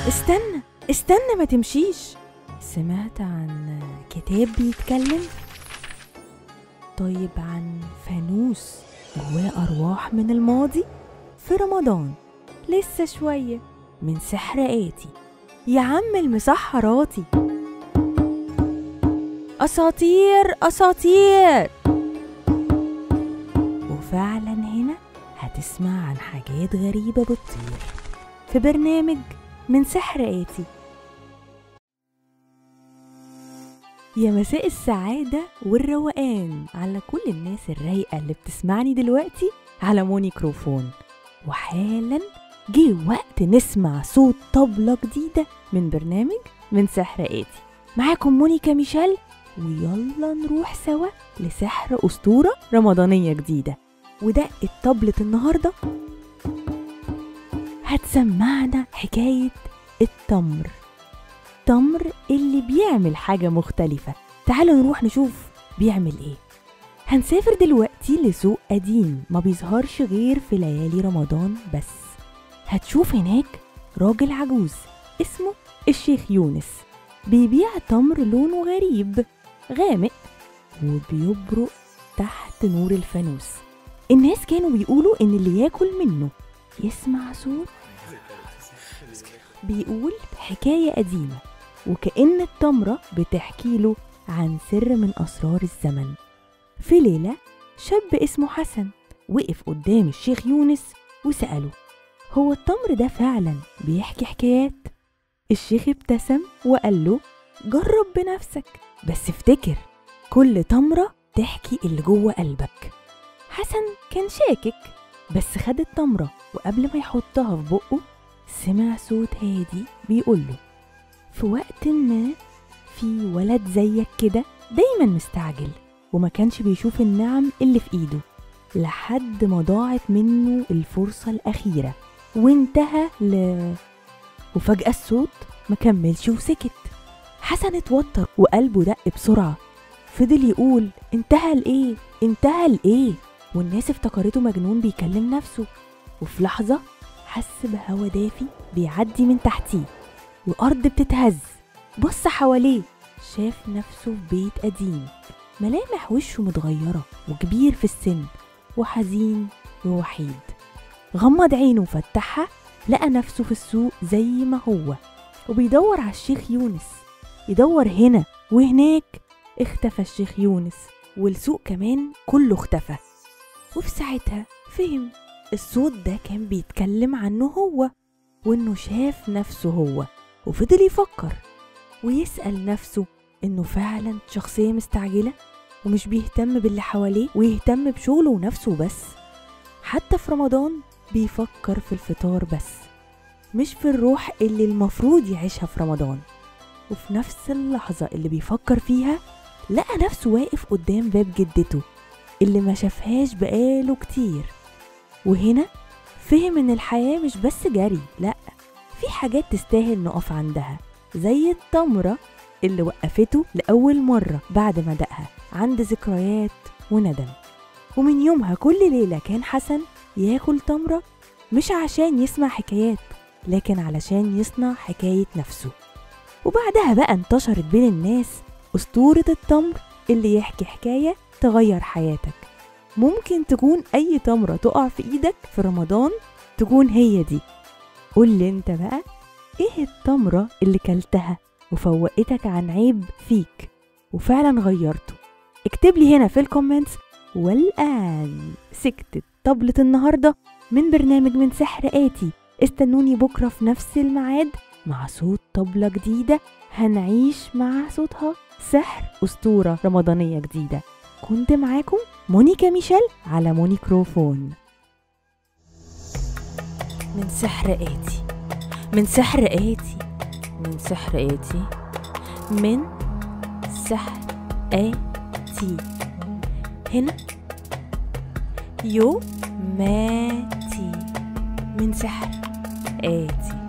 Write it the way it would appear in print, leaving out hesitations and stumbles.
استنى استنى ما تمشيش. سمعت عن كتاب بيتكلم؟ طيب عن فانوس جواه أرواح من الماضي في رمضان؟ لسه شوية من سحر آتي يا عم المسحراتي. أساطير أساطير. وفعلا هنا هتسمع عن حاجات غريبة بتطير في برنامج من سحر آتي. يا مساء السعادة والروقان على كل الناس الرايقة اللي بتسمعني دلوقتي على مونيكروفون. وحالا جه وقت نسمع صوت طبلة جديدة من برنامج من سحر آتي. معاكم مونيكا ميشيل، ويلا نروح سوا لسحر أسطورة رمضانية جديدة. ودقة طبلة النهاردة هتسمعنا حكاية التمر، التمر اللي بيعمل حاجة مختلفة. تعالوا نروح نشوف بيعمل ايه. هنسافر دلوقتي لسوق قديم ما بيظهرش غير في ليالي رمضان بس. هتشوف هناك راجل عجوز اسمه الشيخ يونس بيبيع تمر لونه غريب غامق وبيبرق تحت نور الفانوس. الناس كانوا بيقولوا ان اللي ياكل منه يسمع صوت بيقول حكاية قديمة، وكأن التمرة بتحكي له عن سر من أسرار الزمن. في ليلة شاب اسمه حسن وقف قدام الشيخ يونس وسأله: هو التمر ده فعلا بيحكي حكايات؟ الشيخ ابتسم وقال له: جرب بنفسك، بس افتكر كل تمرة تحكي اللي جوه قلبك. حسن كان شاكك، بس خد التمرة وقبل ما يحطها في بقه سمع صوت هادي بيقوله: في وقت ما في ولد زيك كده دايما مستعجل وما كانش بيشوف النعم اللي في ايده، لحد ما ضاعت منه الفرصة الأخيرة وانتهى وفجأة الصوت ما كملش وسكت. حسن اتوتر وقلبه دق بسرعة، فضل يقول: انتهى لإيه؟ انتهى لإيه؟ والناس افتكرته مجنون بيكلم نفسه. وفي لحظة حس بهوا دافي بيعدي من تحتيه وأرض بتتهز. بص حواليه، شاف نفسه في بيت قديم، ملامح وشه متغيرة وكبير في السن وحزين ووحيد. غمض عينه وفتحها، لقى نفسه في السوق زي ما هو وبيدور على الشيخ يونس. يدور هنا وهناك، اختفى الشيخ يونس والسوق كمان كله اختفى. وفي ساعتها فهم الصوت ده كان بيتكلم عنه هو، وإنه شاف نفسه هو. وفضل يفكر ويسأل نفسه إنه فعلا شخصية مستعجلة ومش بيهتم باللي حواليه ويهتم بشغله ونفسه بس. حتى في رمضان بيفكر في الفطار بس، مش في الروح اللي المفروض يعيشها في رمضان. وفي نفس اللحظة اللي بيفكر فيها لقى نفسه واقف قدام باب جدته اللي ما شافهاش بقاله كتير. وهنا فهم إن الحياة مش بس جري، لأ، في حاجات تستاهل نقف عندها، زي التمرة اللي وقفته لأول مرة بعد ما دقها عند ذكريات وندم. ومن يومها كل ليلة كان حسن ياكل تمرة، مش عشان يسمع حكايات، لكن علشان يصنع حكاية نفسه. وبعدها بقى انتشرت بين الناس أسطورة التمر اللي يحكي حكاية تغير حياتك. ممكن تكون أي تمرة تقع في إيدك في رمضان تكون هي دي. قول لي انت بقى، ايه التمرة اللي كلتها وفوقتك عن عيب فيك وفعلا غيرته؟ اكتب لي هنا في ال comments. والآن سكتت طبلة النهاردة من برنامج من سحر آتي. استنوني بكرة في نفس الميعاد مع صوت طبلة جديدة هنعيش مع صوتها سحر أسطورة رمضانية جديدة. كنت معاكم مونيكا ميشيل على مونيكروفون. من سحر آتي، من سحر آتي، من سحر آتي، من سحر آتي. هنا يو ماتي، من سحر آتي.